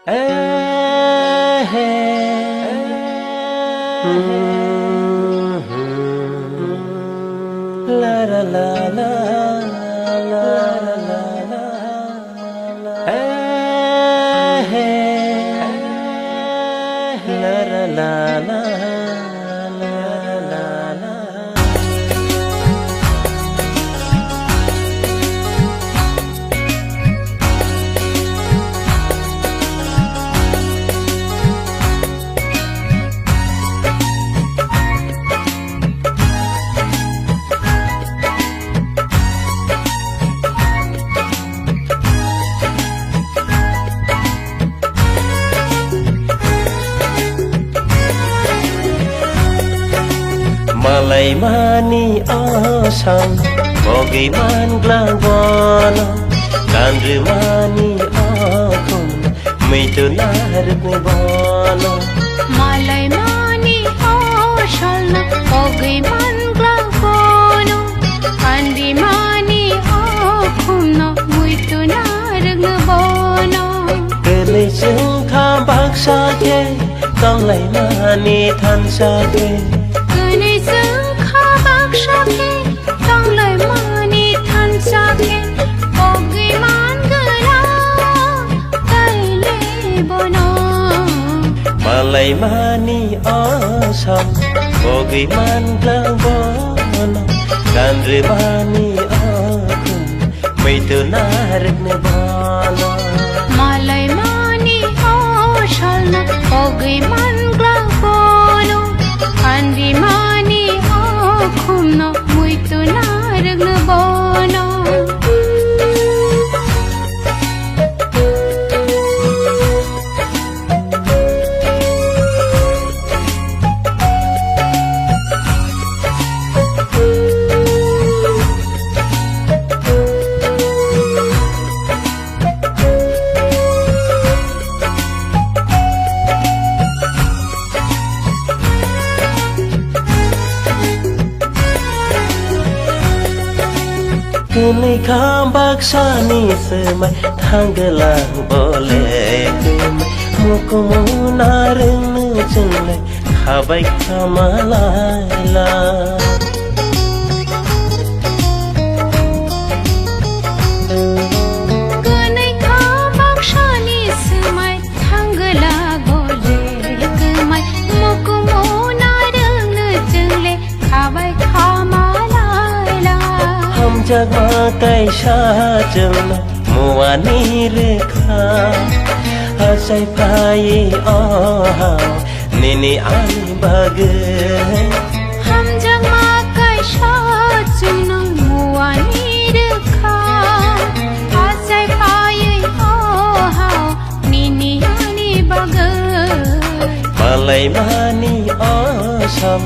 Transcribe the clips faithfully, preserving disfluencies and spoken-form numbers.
La la la la, la la la la. Eh, eh, la, la, la, la, la, la, la. Malaimani asam bogwi man glak bono, kanrwmani akhum muitu narwkni bono. Malaimani asalno bogwi man glak bono, kanrwmani akhumno muitu narwkni bono. Kwnwi chwngkha baksa khe tonglaimani thansa khe. Kwnwi chwngkha baksa khe tonglaimani thansa khe, bogwi man glak kaile bono. Malaimani asam bogwi man glak bono, kanrwmani akhum muitu narwkni bono. Malaimani asalno bogwi man glak bono, kanrwmani akhumno muitu narwkni bono. Kwnwi kha baksani swmai thangwlang bole kwmai, mukumu narwngno chwnglai khabai kha malaila. Kwnwi kha baksani swmai thangwla gole kwmai, mukumu narwngno chwngle khabai kha malaila. Hamjakma kaisa chwngno muani rwkha, achai phai o hao nini ani bagwi. Hamjakma kaisa chwngno muani rwkha, achai phaiwi o hao nini ani bagwi. Malaimani asam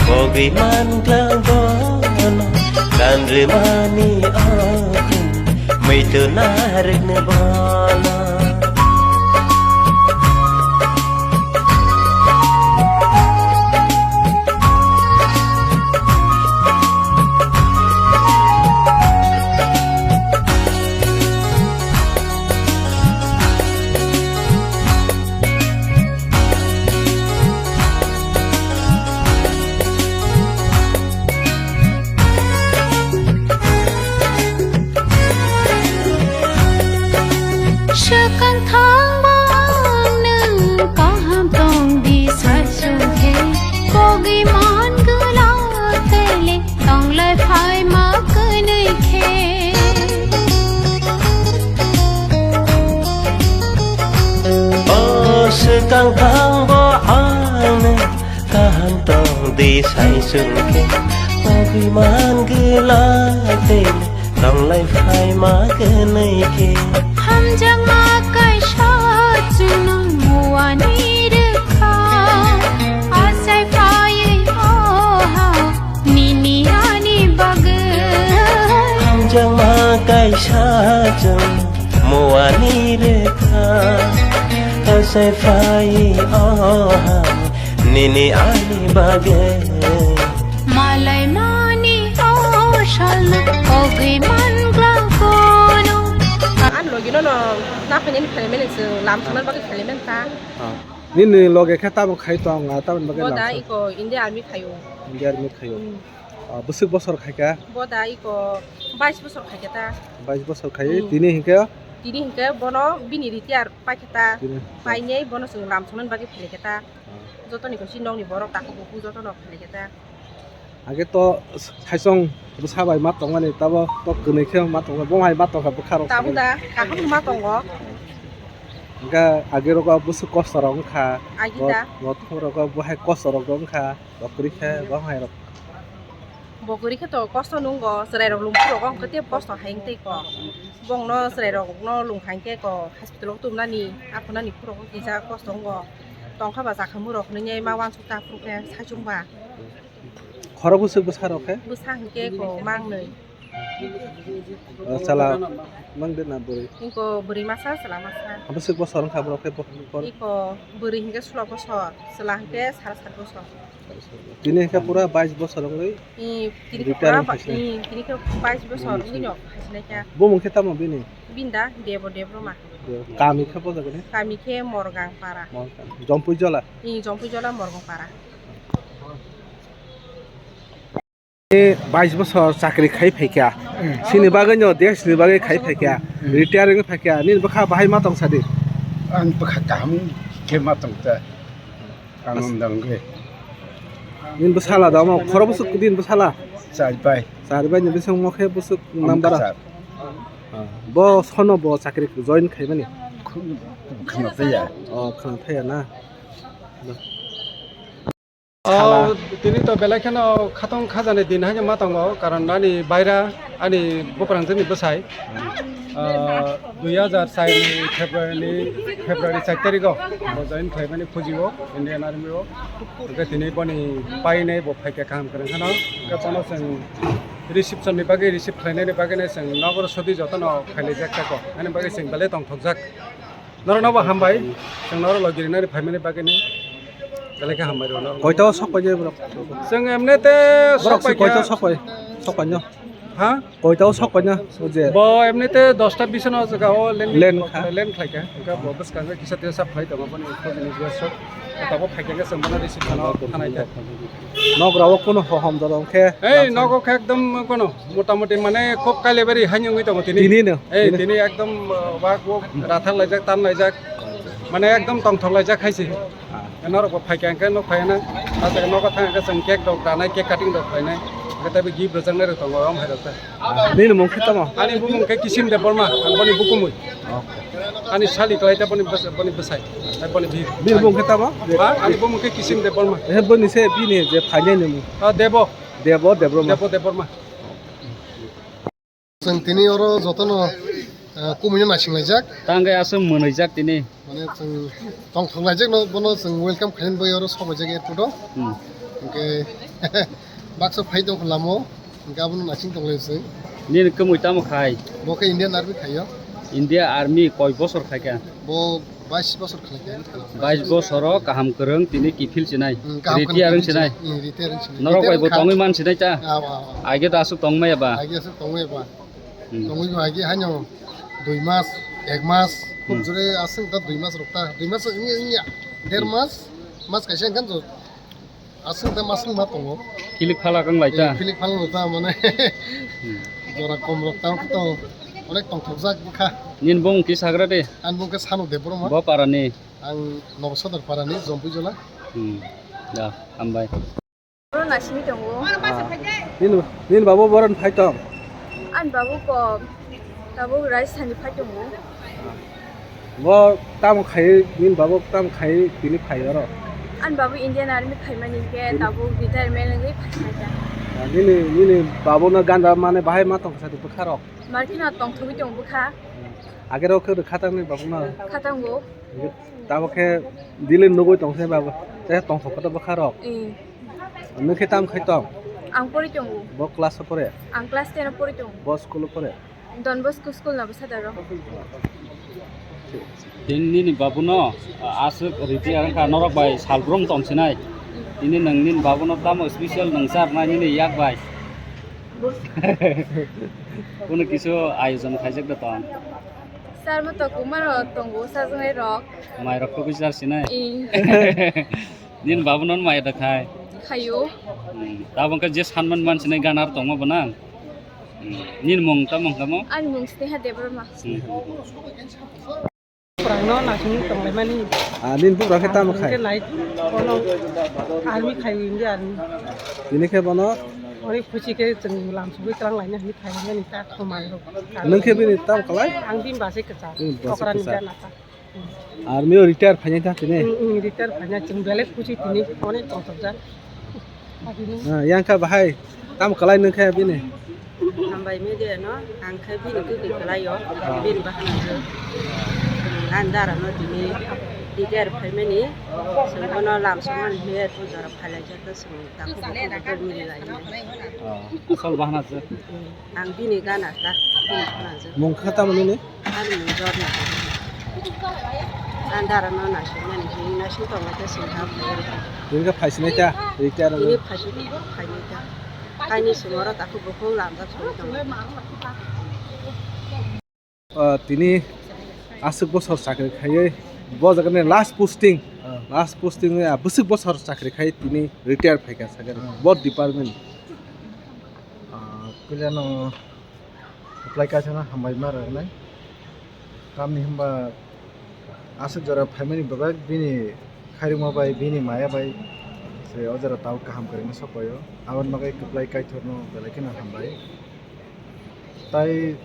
bogwi man glak bono, kanrwmani akhum muitu narwkni bono. Swkang thangbo ang nwng kaham tong di sai sung khe, bogwi man gwlak tele tonglai phai ma kwnwi khe. O swkang thangbo ang nwng kaham tong di sai sung khe, bogwi man gwlak tele tonglai phai ma kwnwi khe. Hamjakma kaisa chwngno muani rwkha, achai phaiwi o hao nini ani bagwi. Hamjakma kaisa chwng muani rwkha, achai phaiwi o hao nini ani bagwi. Malaimani o salno bogwi man glak bono. Ani logi Jono na phainani phaimani chwng lam thangna bagwi phaimani ta. Ah. Nini loge khe tamo khai tong, ah, tamoni bagwi Bo lam da thang- iko India Army khaio. India Army khaio. Hmm. Ah, bwswk bosor khaikha? Bo da iko bais bosor khaikha ta. Bais bosor khai, Hmm. Tini hinkhe? Tini hinkhe bono bini retire paikha ta. Tini. Painai bono chwng lam thangna bagwi phaikha ta. Ah. Jotoni kusi nokni borok takhuk bukhuk jotono phaikha ta. Age to saichwng bwsa bai ma tongmani, tabo to kwnwi khe ma tongmani, bo hai ma tongkha bwkha rok. Tabuk da, kaham ma tongo. Hwnkhe age rogo bwswk kosto rok wngkha. Agi da. Bo, bo thong rogo bo hai kosto rok wngkha, bo kwrwi khe bo hai rok. Bo kwrwi khe to kosto nungo, chwrai rok lungkhu rogo hwnkhe tei kosto hai wng tei ko. Bongno chwrai rokno lung hai khe ko hospital o tubunani, aphunani phuru kisa kosto wngo. Tongkha ba chakhamu rok hwnwi ma uansuk ta phuru khe saichung ba. Khorok bwswk bwsa rok khe? Bwsa hinkhe ko mangnwi. O, chala mang de na bwrwi? Iko bwrwi masa, chwla masa. Bwswk bosor wngkha borok khe bo-, bor- Iko bwrwi hinkhe sulo bosor, chwla hinkhe sara sat bosor. Tini hinkhe pura bais bosor wngwi I, tini khe retire pura ba-, wngkha se. I, tini khe bais bosor wngwi no khaisinai kha. Bumung khe tamo bini? Binda Debo Debroma. Kami khe bo jaga ni? Kami khe Morgang para. Morgang. Jompui jola? I, Jompui jola Morgang para. Bais bosor chakri khai phaikha. Hmm. Sini bagwi no desh ni bagwi khai phaikha. Hmm. Retire wngwi phaikha. Nini bwkha bahai ma tong sadi? Ang bwkha kaham khe ma tong ta. Ang As- undang khe. Nini bwsala da mo khoro bwswk nini bwsala? Char bai. Char bai ni bising mo khe bwswk Ang number. Kachar. Ah. Bo sono bo chakri join khaimani? Khum-, khum thaya. Oh, khum thaya na. Sala. Oh, tini to belai kheno khatong khajani din haino ma tongo, karon ani baira, ani buprang jani bwsai. Ah, dui hajar char ni February ni, February char tarikh o bo join khlaimani Fuji o, Indian Army o. Hwnkhe tini boni painai bo phaikha kaham kwrwng kheno. Hwnkhe bono chwng reception ni bagwi, receive khlainani bagwi no chwng nogor sodi jotono khailaijak tako. Ani bagwi chwng belai tongthokjak. Norokno bo hambai, chwng norok logi rinani phaimani bagwino belai khe hambai rw norok. Koita o sok paijak borok? Chwng emnete sok Borok se paikha. Koita o sok pai? Sok paino? Ha? Koita o sok paino? O je. Bo emnete dosta bisano o jaga o len Len kha. Len khlaikha. Hwnkhe bo bwskango kisa tesa phai tongo boni khojini dress o. Tabuk phaikha khe chwng bono receive khano thanai kha. Nogra o kuno ho-, hom jora hwnkhe Ei, lamsa. Nogo khe ekdom kono motamoti mane khub kailebari haino wngwi tongo tini. Tini no? Ei, Tini? Tini ekdom, uh, wak wok rathar laijak, tan laijak. Mane ekdom tongthok laijak hai se. Ah. Norok bo phaikha hwnkhe nok phaina. Ate nogo thang hwnkhe chwng cake rok ranai, cake cutting rok khlainai. Hwnkhe tei bo gift rwjaknai rok tongo, om hai rok ta. Nini mung khe tamo? Ani bumung khe Kisim Debbarma, ang boni bukumui. Okay. Ani sali kwlai ta boni bwsa-, boni bwsai, ai boni bihik. Nini mung khe tamo? Ha? Ani bumung khe Kisim Debbarma. Eh, boni se bini je phainai ni mung. Ah, Debo. Debo Debbarma. Debo Debbarma. Chwng tini oro jotono, eh, kumui no naising laijak. Tang khe aswk mwnwijak tini. Mane chwng tongthok laijak no, bono chwng welcome khainani bagwi oro sok laijak airport o. Hmm. Hwnkhe baksa phai tongkha lama o, hwnkhe abono naising tong lai chwng. Nini kwmwi tamo khai? Bo khe Indian Army khaio. India Army koi bosor khaikha? Bo bais bosor khaikha. Bais bosoro kaham kwrwng tini kiphil sinai. Hmm, kaham kwrwng Retire wng sinai. Hmm, retire wng sinai. Norok bai bo tongwi man sinai ta? Ah, ah, ah. Age to aswk tongmaya ba? Age aswk tongmaya ba? Hmm. Tongwi ba agi haino dui mas, ek mas, khub Hmm. jore aswk ta dui mas rok ta, dui mas wngya, wngya, der mas, mas kaisa wngkha jo, aswk ta mas wngma tongo. Kilik phalak wng lai ta? Eh, kilik phalak wng ta mane. Hmm. Jora kom rok ta to onek tongthokjak bwkha. Nini bung kisa hagra de? Ani bung khe Sanu Debbarma. Bo para ni? Ang Nobo Sodor para ni, Jompui Jola. Hmm. Ya, hambai. Oro naisingwi tongo. Ah. Nini, nini babo boron phai tong? Ani babo ko tabuk Rajasthan ni phai tongo. Bo tamo khai, nini babo tamo khai tini phai oro? Ani babo Indian Army khaimani hwnkhe Hmm. tabuk retirement wngwi phai kha. Ah, nini, nini babo no ganda mane bahai ma tong kha bwkha rok? Markheno tongthogwi tongo bwkha. Agero khe rwkha tang nini babo no? Kha tango. Tamo khe dili nugwi tong se babo. Tei tongthok khe to bwkha rok. Eh. Nwng khe tam khai tong? Ang pori tongo. Bo class o pore? Ang class ten o pori tongo. Bo school o pore? Don Bosco School Nobo Sodor o. Tini nini babu no, ah, aswk retire wngkha norok bai salbrum tong sinai. Tini nwng nini babu no tamo special nwng charnai nini yak bai. Kunu kisu ayojon khaijak da tong? Charma to kumaro tongo sajaknai rok. Mai rok kugui jar sinai. Ing. Nini babu non mai da khai. Khayo. Hmm. Tabuk khe je sanman man sinai ganar tongma bo nang. Hmm. Nini mung tamo tamo? Ani mung Sneha Debbarma. Hmm. Purangno nasing tonglaimani. Ah, nini bubra khe tamo khai? Hingke nai kono army khai, India army. Tini khe bono? Ori khuchi khe chwng lam sugui tlang laina hini phaimani ta khomai rok. Nwng khe bini tam kalai? Ang bini base kwchar. Bini base kwchar. Okra ni jana ta. Army o retire phainai ta tini? Mm, mm, retire phainai, chwng belai khuchi tini, onek tongthokjak. Ah, yang kha bahai, tamo kalai nwng kha bini? Hambai media no, ang kha bini kwkwi kalai o, bini bahai no. Ang dara no tini retire phaimani, chwng bono lam songmani hiya, pujara phailaijak ta chwng takhuk bukhuk mili lai. Ah, asol bahana se. Mm, ang bini gana ta, bini gana se. Mung kha tamo nini? Ani mung Jorna. Ang dara no naisingmani, hini naising tongo khe singha. Tini khe phaisinai ta, retire wngwi? Tini phaisinai, phainai ta. Phaini sumoro takhuk bukhuk lamjak songwi tongo. Ah, tini aswk bosor chakri khaiwi, bo jaga ni last posting, ah, last posting, ah, bwswk bosor chakri khai tini retire phaikha sakha. Ah. Bo department? Ah, puila no Apply kaisa no hambai ma rwnai. Tamni hwnba aswk jora phaimani bebak bini khairokma bai, bini maya bai se o jora tabuk kaham kwrwngno sok paio. Aboni bagwi kwplai Kaitor no belai kheno hambai. Tai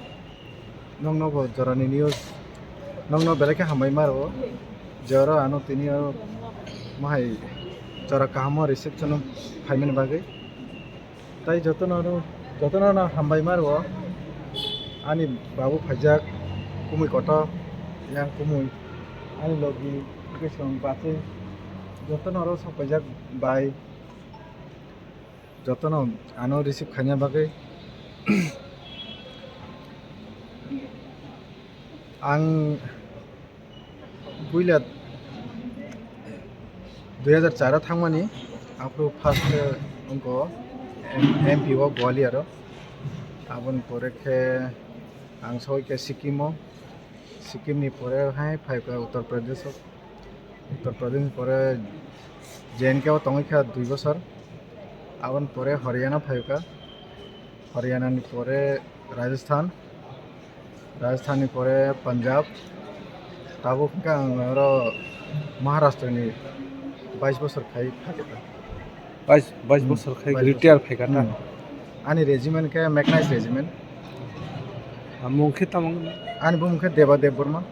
nokno bo jorani news nokno belai khe hambai ma rwo. Je oro ano tini o mahai jora kaham o reception o phaimani bagwi. Tai jotono, jotono no hambai ma rwo. Ani babu phaijak, kumui kotor, yang kumui, ani logi, bwswng bachwi, jotono oro sok paijak bai, jotono ano receive khaina bagwi. Ang Puila dui hazar char o thangmani, aphuru first khe wngkha M-, M P o Gwalior o. Aboni pore khe ang soi khe Sikkim o, Sikkim ni pore hai phaikha Uttar Pradesh o, Uttar Pradesh ni pore J N K o tongwi kha dui bosor, aboni pore Haryana phaikha, Haryana ni pore Rajasthan, Rajasthan ni pore Punjab, tabuk hwnkhe ang oro Maharashtra ni bais bosor khai phaikha. Bais, bais Hmm. bosor khai Bais retire bosor. phaikha ta? Hmm. Ani regiment khe mechanized regiment. Ah, mung khe tamo? Ani bumung khe Deba Debbarma.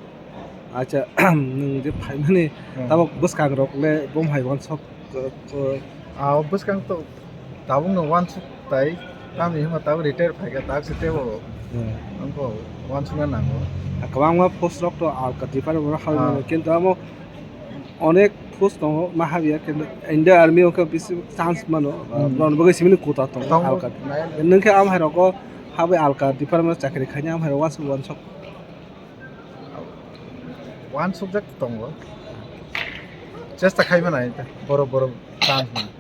Acha, nwng je phaimani Hmm. tabuk bwskang rok le bom hai wansok, uh, uh, Ah, o bwskang to tabuk no wansuk tai, tamni hwnba tabuk retire phaikha, tak se tebo Hmm. wngkha wansukna nango. Ah, kwbangma post rok to alka department rok habwi Ah. mano, kintu amo onek post tongo, ma habya, kintu India Army o khe bisi chance mano, ah, Hmm. borokni bagwi simini quota tongo, Tongo. alka. Nai- Nwng khe am hai rogo habwi alka department chakri khaina am hai rogo wansuk wansok. Wansukjak tongo. Chesta khai mano ai ta, borok, borok chance mano.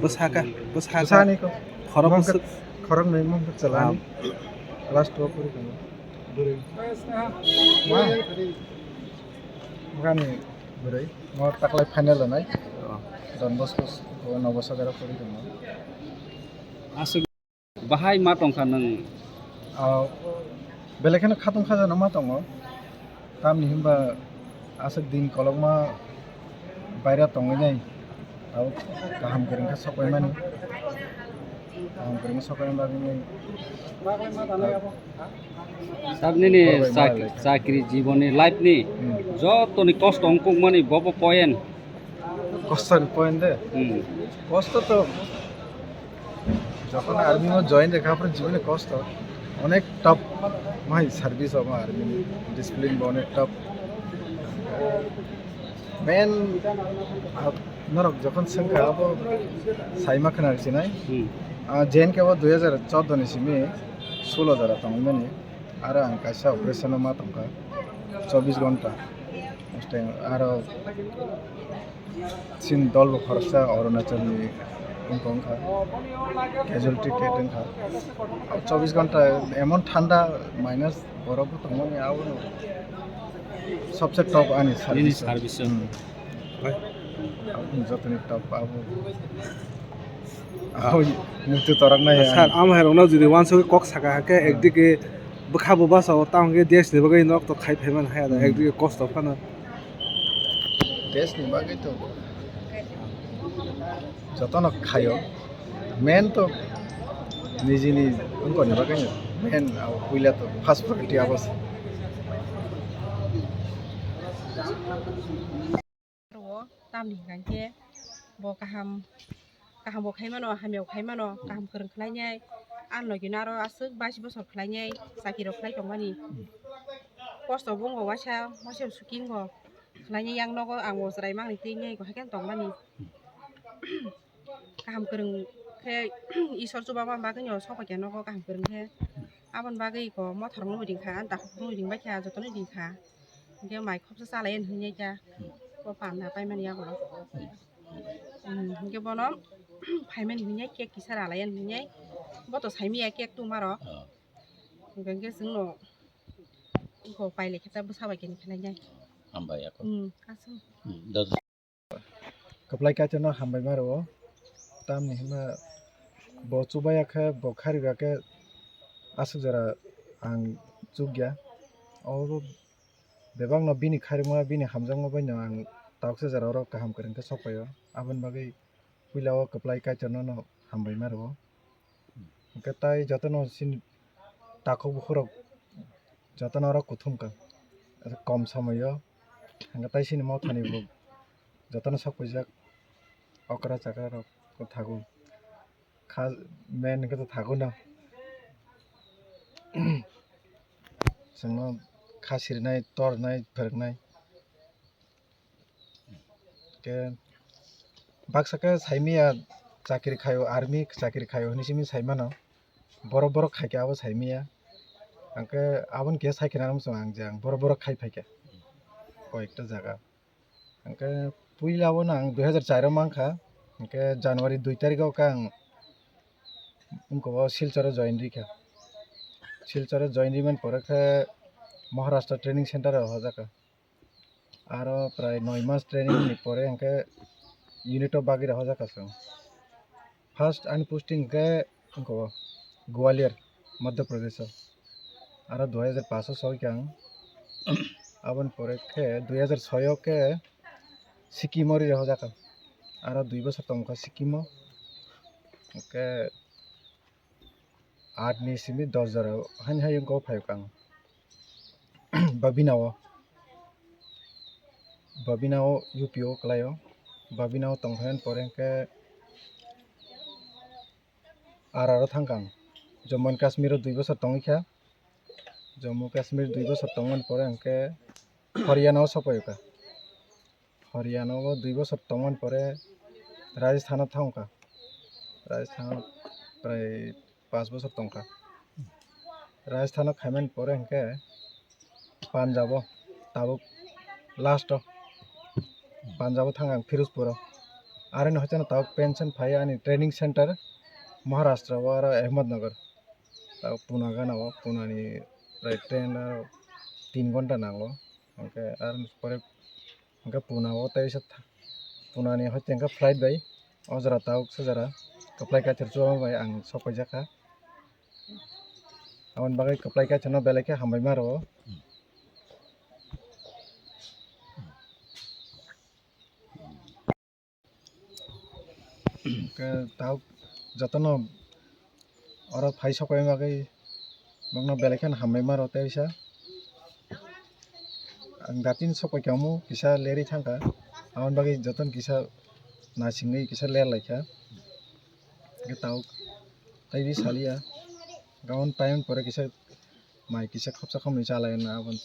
Bwsaka, bwsaka. Bwsani ko. Khorok Mungkha, bwswk. Khorok nwi mungkha chalani. Ah. Class twelve pori tongo. Bwrwi. Ma. Bwrani bwrwi. Mo taklai final nai. Oh. Don Bosco school, Nobosadar pori tongo. Aswk. Bahai ma tongkha nwng? Ah, belai kheno khatung khajakno ma tongo. Tamni hwnba aswk din kolokma baira tongwi nai. Tabuk kaham kwrwng khe sok paimani. Kaham kwrwng sok paimani bagwi nai. Sir, nini Borok bai chak-, malai. Chakri jiboni life ni Hmm. jotoni kosto wngkukmani bobo point. Kosto ni point de? Hmm. Kosto to jokhon army o join rekha, apor jiboni kosto. Onek tough mai service obo army ni. Discipline bo onek tough. Main, ah, norok jokhon swngkha abo saima khna sinai. Hmm. Ah, J N K o dui hazar chordo ni simi sulo jora tongmani. Aro ang kaisa operation o ma tongkha chobbish ghonta. Mustang aro chini dol bo khoroksa Arunachal ni wngkha, wngkha casualty death wngkha. Chobbish ghonta emon thanda, minus borok bo tongmani abono Sabse top ani Nini service. Service. Hmm. Aboni jotoni top abo. Abo muitu torak nai. Sir, ang. Amo hai rokno jodi wansugwi kok saka hake, hmm, ekdike bwkha bo basa o, tamo hwnkhe desh ni bagwi norok to khai phaimani haya da, hmm, ekdike kosto phano. Desh ni bagwi to jotono khaio. Main to nijini wngkoni bagwi no. Main abo puila to first priority abo se. Aro tamni hwnkhe bo kaham, kaham bo khai mano, hamya bo khai mano, kaham kwrwng khlainai. Ang logi no aro aswk bais bosor khlainai, chakiri rok khlai tongmani. Kosto bo wngkha waisa, waisa suki wngkha khlainai, yang nogo ang bo chwrai mangni twi nai ko hai khe tongmani. Kaham kwrwng khe Isor chubama bagwi no sok bai khe nogo kaham kwrwng khe. Aboni bagwi ko mothor no ring kha, dakhuk no ring bai kha, jotono ring kha. Hwnkhe mai khopsa chalai ani hinwi kha. Bo panda paimani yago. Hmm, hwnkhe bono phaimani hinwi cake kisa ralai ani hinwi. Bo to saimanya cake tuma rok. Ah. Hwnkhe chwngno ko pailai khe ta bwsa bai khe khlai nai. Hambai ako. Hmm, aswk. Hmm, da- Kwplai kaitorno hambai ma rwo. Tamni hwnba bo chubaya khe, bo kharika khe aswk jora ang chukya. Abo bebakno bini kharima, bini hamjakma baino ang tauksa jora oro kaham kwrwng khe sok phaio. Aboni bagwi puila o kwplai kaitorno no hambai ma rwo. Hwnkhe tai jotono chini takhuk bukhuk rok jotono oro kuthum ka kom somoio. Hwnkhe tai chini mothani bo jotono sok paijak okra chakra rok thago. Kha main hwnkhe thago no. Chwngno kha sirinai, tornai, pherwnai. Khe baksa khe saimanya chakiri khaio, army chakiri khaio hinwi simi saimano. Borok borok khaikhe abo saimanya. Hwnkhe aboni khe saikhe nang chwng ang je ang borok borok khai phaikha koyekta jaga. Hwnkhe puila o nang dui hazar char o mankha. Hwnkhe January dui tarikh o khe ang wngkha o Silchar o join rikha. Silchar o join rimani pore khe Maharashtra training center o hojakha. Aro prai noi mas training ni pore hwnkhe unit o bagwi rw hojakha chwng. First ani posting hwnkhe wngkha o Gwalior, Madhya Pradesh o. Aro dui hazar paanch o soi khe ang. Aboni pore khe dui hazar soi o khe Sikkim o ri rw hojakha. Aro dui bosor tongkha Sikkim o. Hwnkhe aat ni simi dos jora haino hai wngkha o phaikha ang. Babina o, Babina o U P o kwlai o. Babina o tongphaimani pore hwnkhe R R o thangkha ang. Jammu and Kashmir o dui bosor tongwi kha. Jammu Kashmir dui bosor tongmani pore hwnkhe Haryana o sokphaikha. Haryana o dui bosor tongmani pore Rajasthan o thangkha. Rajasthan o prai paanch bosor tongkha. Rajasthan o khaimani pore hwnkhe Punjab o tabuk last o Punjab o thang ang Firozpur o. Aroni hoiteno tabuk pension phai ani training center Maharashtra o aro Ahmednagar. Tabuk Pune gana o, Pune ni prai train o tin ghonta nango. Hwnkhe aroni pore hwnkhe Pune o teisa tha-, Pune ni hoite hwnkhe flight bai o jora tabuk se jora kwplai kaitor chubamu bai ang sok paijak kha. Aboni bagwi kwplai kaitorno belai khe hambai ma rwo. Hwnkhe tabuk jotono oro phai sok paima bagwi nokno belai kheno hambai ma rwo teisa. Ang datin sok pai kha omo kisa lerwi thangkha, aboni bagwi jotono kisa naisingwi kisa ler laikha. Hwnkhe tabuk taiwi saliya, gabon paimani pore kisa mai kisa khopsa khopnwi chalai na aboni.